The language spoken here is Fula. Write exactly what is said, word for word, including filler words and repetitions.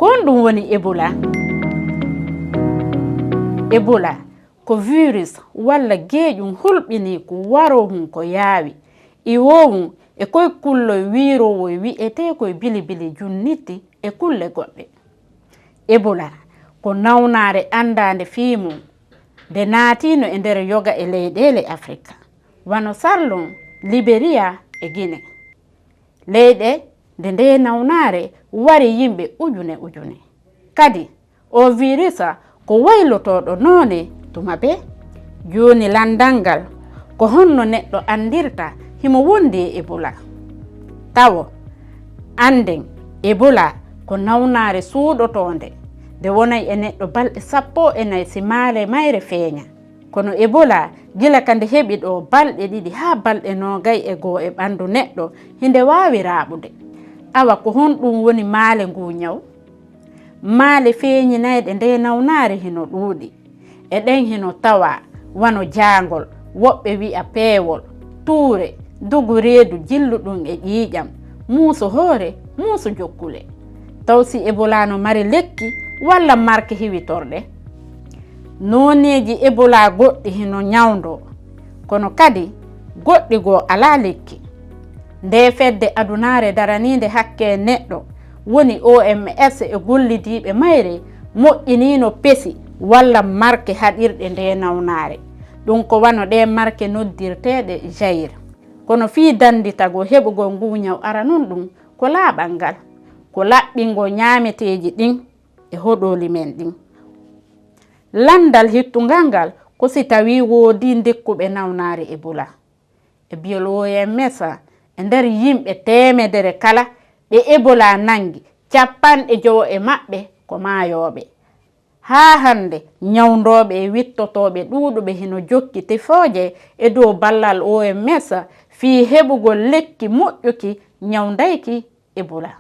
Ko honɗum woni Ebola? Ebola ko virus walla geeƴum hulɓiniiku waroohun ko yaawi, iwoowun e koy kulloy wiiroowoy wi'eteekoy bilibili junnitti e kulle goɗɗe. Ebola ko nawnaare anndaande fii mum, nde naatiino e nder yoga e leyɗeele Afirka, wano Sarlon, Liberiya e Gine. Leyɗe nde ndee nawnaare wari yimɓe ujune ujune. Kadi, oo virisa ko waylotooɗo noone tuma bee. Jooni lanndal ngal, ko honno neɗɗo anndirta himo wondi e Ebola? Tawo, annden Ebola ko nawnaare suuɗotoonde, nde wonay e neɗɗo balɗe sappo e nayi si maale mayre feeña. Kono Ebola, gila ka nde heɓi ɗoo balɗe ɗiɗi haa balɗe noogay e goo e ɓanndu neɗɗo, hinde waawi raaɓude. Awa ko honɗum woni maale nguu ñaw? Maale feeñinayɗe ndee nawnaare hino ɗuuɗi. E ɗen hino tawaa wano jaangol, woɓɓe wi'a peewol, tuure, dugu reedu jilluɗum e ƴiiƴam, muuso hoore, muuso jokkule. Taw si Ebola no mari lekki walla marke hiwitorɗe? Nooneeji Ebola goɗɗi hino ñawndoo, kono kadi goɗɗi goo alaa lekki. Ndee fedde adunaare daraniinde hakkee neɗɗo, woni O M S e gollidiiɓe mayre, moƴƴiniino pesi walla marke haɗirɗe ndee nawnaare. Ɗum ko wano ɗee marke noddirteeɗe Jair. Kono fii dannditagol heɓugol nguu ñaw aranun ɗum, ko laaɓal ngal, ko laɓɓingol ñaameteeji ɗin e hoɗooli men ɗin. Lanndal hittungal ngal ko si tawii woodii ndekkuɓe nawnaare Ebola. E biyol O M S, e nder yimɓe teemedere kala ɓe Ebola nanngi, cappanɗe jowo e maɓɓe ko maayooɓe. Haa hannde, ñawndooɓe e wittotooɓe ɗuuɗuɓe hino jokki tefooje e dow ballal O M S fii heɓugol lekki moƴƴuki ñawndayki Ebola.